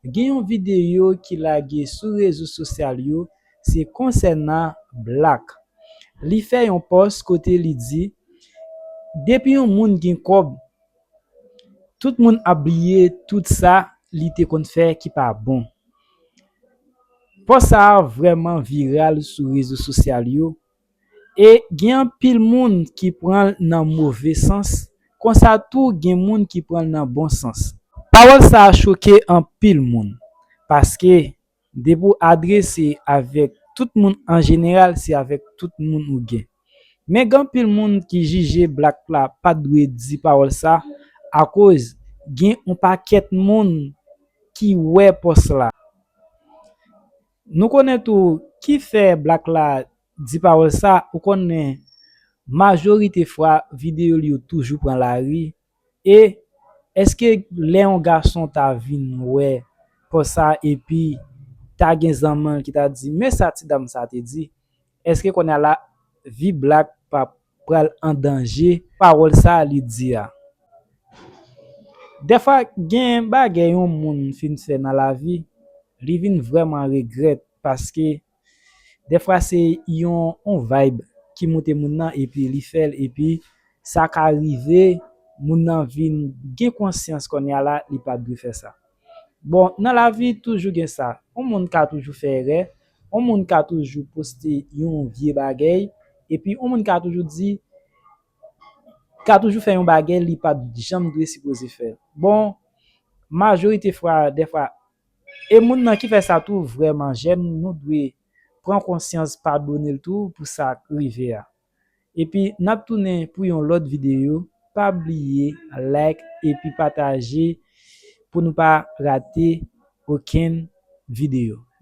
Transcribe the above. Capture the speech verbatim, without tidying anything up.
Gen yon videyo ki lage sou rezo sosyal yo, se konsènan Black. Li fè yon pòs kote li di, depi yon moun gen kòb, tout moun ap bliye tout sa li te konn fè ki pa bon. Pòs sa a vrèman viral sou rezo sosyal yo, e gen anpil moun ki pran l nan move sans, konsa tou gen moun ki pran l nan bon sans. Pawòl sa a choke anpil moun, paske depi w adrese avèk tout moun an jeneral, se avèk tout moun ou gen. Men gen anpil moun ki jije Black la pa t dwe di pawòl sa, akoz gen yon pakèt moun ki wè pòs la. Nou konnen tou ki fè Black la di pawòl sa, ou konnen majorite fwa videyo li yo toujou pran lari. E èske lè yon gason ta vin wè pòs sa epi ta gen zanmi l ki ta di, men sa ti dam sa te di, èske kounye a la vi Black pa pral an danje? Pawòl sa li di a. Dèfwa gen bagay yon moun fin fè nan lavi, li vin vrèman regrèt, paske dèfwa se yon, yon vibe ki moute moun nan epi li fè l, epi sa ka rive moun nan vin gen konsyans kounye a la li pa t dwe fè sa. Bon, nan lavi toujou gen sa. Yon moun ka toujou fè erè, yon moun ka toujou poste yon vye bagay, epi yon moun ka toujou di, ka toujou fè yon bagay li pa t janm dwe sipoze fè. Bon, majorite fwa, dèfwa, e moun nan ki fè sa tou vrèman jèn, nou dwe pran konsyans, padone l tou pou sa k rive a. Epi n ap tounen pou yon lòt videyo. Pa bliye like epi pataje pou nou pa rate okenn videyo.